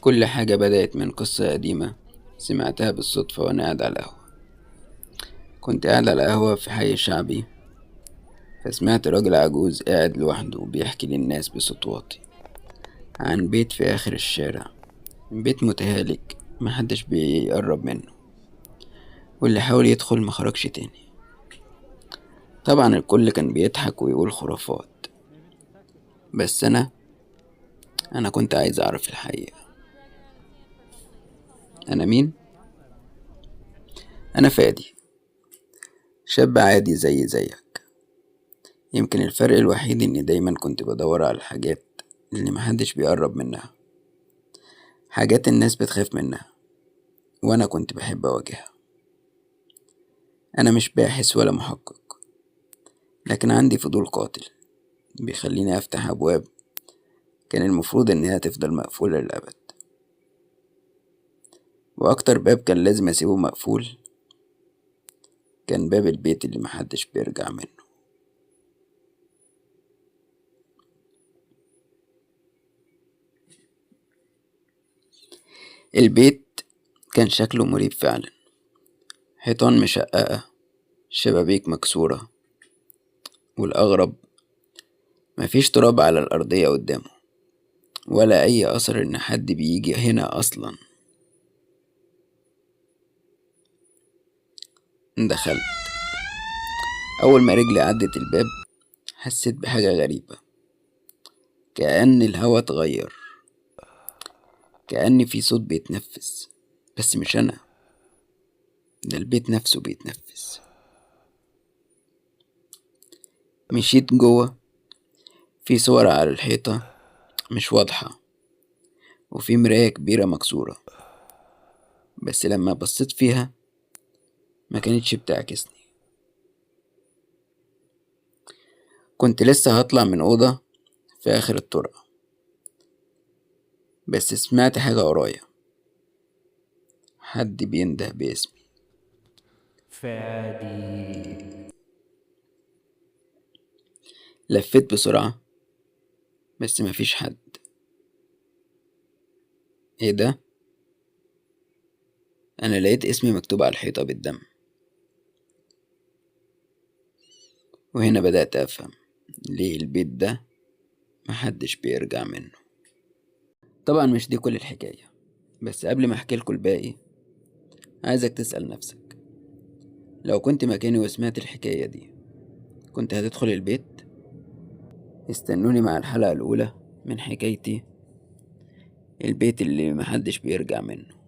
كل حاجة بدأت من قصة قديمة سمعتها بالصدفة وأنا قاعد على القهوة. كنت قاعد على قهوة في حي شعبي، فسمعت راجل عجوز قاعد لوحده وبيحكي للناس بصوت واطي عن بيت في آخر الشارع، بيت متهالك محدش بيقرب منه، واللي حاول يدخل مخرجش تاني. طبعا الكل كان بيضحك ويقول خرافات، بس أنا كنت عايز أعرف الحقيقة. أنا مين؟ أنا فادي، شاب عادي زي زيك. يمكن الفرق الوحيد إني دايما كنت بدور على الحاجات اللي محدش بيقرب منها، حاجات الناس بتخاف منها، وأنا كنت بحب أواجهها. أنا مش باحث ولا محقق، لكن عندي فضول قاتل بيخليني أفتح أبواب كان المفروض إنها تفضل مقفولة للأبد. وأكتر باب كان لازم أسيبه مقفول كان باب البيت اللي محدش بيرجع منه. البيت كان شكله مريب فعلا، حيطان مشققة، شبابيك مكسورة، والأغرب مفيش تراب على الأرضية قدامه ولا أي أثر إن حد بيجي هنا أصلا. دخلت، أول ما رجلي عدت الباب حسيت بحاجة غريبة، كأن الهوا اتغير، كأن في صوت بيتنفس، بس مش أنا، ده البيت نفسه بيتنفس. مشيت جوه، في صور على الحيطة مش واضحة، وفي مراية كبيرة مكسورة، بس لما بصيت فيها ما كانتش بتعكسني. كنت لسه هطلع من أوضة في آخر الطرقة، بس سمعت حاجة ورايا، حد بينده باسمي. فادي. لفيت بسرعة بس مفيش حد. ايه ده؟ انا لقيت اسمي مكتوب على الحيطة بالدم. وهنا بدأت أفهم ليه البيت ده محدش بيرجع منه. طبعا مش دي كل الحكاية، بس قبل ما احكي لكم الباقي عايزك تسأل نفسك، لو كنت مكاني وسمعت الحكاية دي كنت هتدخل البيت؟ استنوني مع الحلقة الأولى من حكايتي، البيت اللي محدش بيرجع منه.